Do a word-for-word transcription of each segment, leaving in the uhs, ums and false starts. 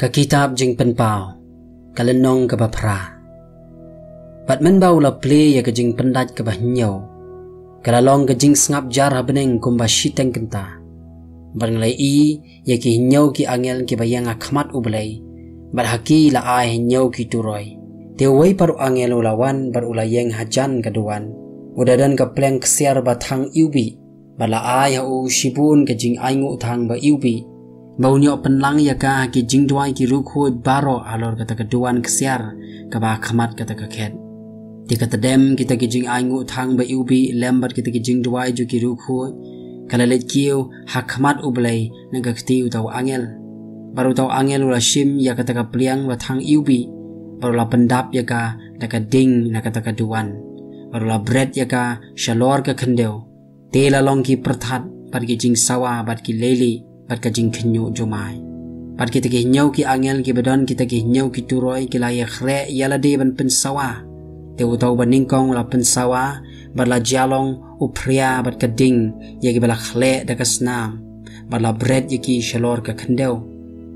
Ka kitab Jingpynpaw, ka lynnong kaba phra. Bad mynba u la plie ïa ka jingpyndait kaba hynñiew, ka la long ka jingsngap jar ha bneng kumba shiteng kynta. Bad nga la ïohi ïa ki hynñiew ki angel kiba ïeng ha khmat U Blei, bad ha ki la ai hynñiew ki turoi. Te uwei pat u angel u la wan bad u la ïeng hajan ka duwan, u da don ka pliang ksiar ba thang iwbih, bad la ai ha u shibun ka jingainguh thang ba iwbih, ba un ïoh pynlang ïa ka ha ki jingduwai ki riewkhuid baroh halor kata ka duwan ksiar kaba ha khmat kata ka khet. Te kata dem kita ki jingainguh thang ba iwbih lem bad kita ki jingduwai jong ki riewkhuid, ka la leit kiew ha khmat U Blei na ka kti uta u angel. Bad uta u angel u la shim ïa kata ka pliang ba thang iwbih, bad u la pyndap ïa ka da ka ding na kata ka duwan, bad u la bret ïa ka shalor ka khyndew. Te la long ki pyrthat, bad ki jingsawa, bad ki leilieh, bad ka jingkhynñiuh jumai. Bad kita ki hynñiew ki angel kiba don kita ki hynñiew ki turoi ki la ïakhreh ïa lade ban pynsawa. Te uta uba nyngkong u la pynsawa, bad la jia long u phria bad ka ding ïa kiba la khleh da ka snam, bad la bret ïa ki shalor ka khyndew.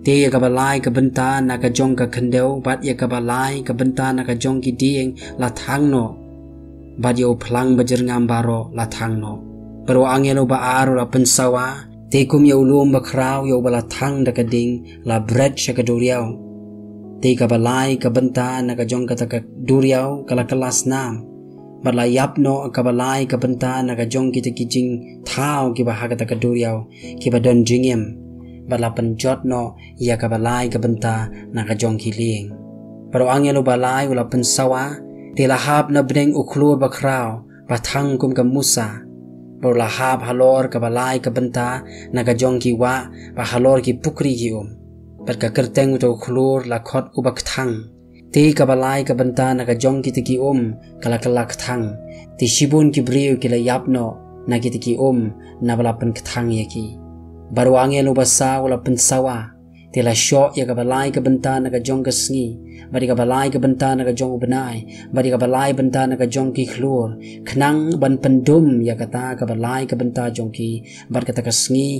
Te ïa kaba lai ka bynta na ka jong ka khyndew bad ïa kaba lai ka bynta na ka jong ki dieng la thang noh, bad ïa u phlang bajyrngam baroh la thang noh. Bad u angel uba ar u la pynsawa, te kum ïa u lum bakhraw ïa uba la thang da ka ding la bret sha ka duriaw. Te kaba lai ka bynta na ka jong kata ka duriaw ka la kylla snam, bad la ïap noh kaba lai ka bynta na ka jong kita ki jingthaw kiba ha kata ka duriaw kiba don jingim, bad la pynjot noh ïa kaba lai ka bynta na ka jong ki lieng. Bad u angel uba lai u la pynsawa, te la hap na bneng u khlur bakhraw ba thang kum ka musa, bad u la hap halor kaba lai ka bynta na ka jong ki wah, bad halor ki pukri ki um. Bad ka kyrteng uta u khlur la khot uba kthang. Te kaba lai ka bynta na ka jong kita ki um ka la kylla kthang. Te shibun ki briew ki la ïap noh na kita ki um naba la pynkthang ïa ki. Bad u angel uba saw u la pynsawa, te la shoh ïa kaba lai ka bynta na ka jong ka sngi, bad ïa kaba lai ka bynta na ka jong u bnai, bad ïa kaba lai bynta na ka jong ki khlur, khnang ban pyndum ïa kata kaba lai ka bynta jong ki, bad kata ka sngi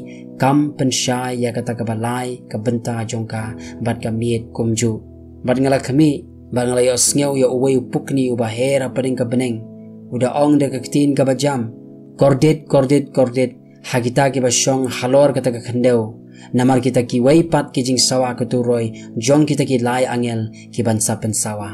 kam pynshai ïa kata kaba lai ka bynta jong ka, bad ka miet kumjuh. Bad nga la khmih, bad nga la ïohsngew ïa uwei u pukni uba her hapdeng ka bneng, u da ong da ka ktien kaba jam: Kordit, kordit, kordit, ha kita kiba shong halor kata ka khyndew, namar kita kiwei pat ki jingsawa ka turoi jong kita ki lai angel kiban sa pynsawa.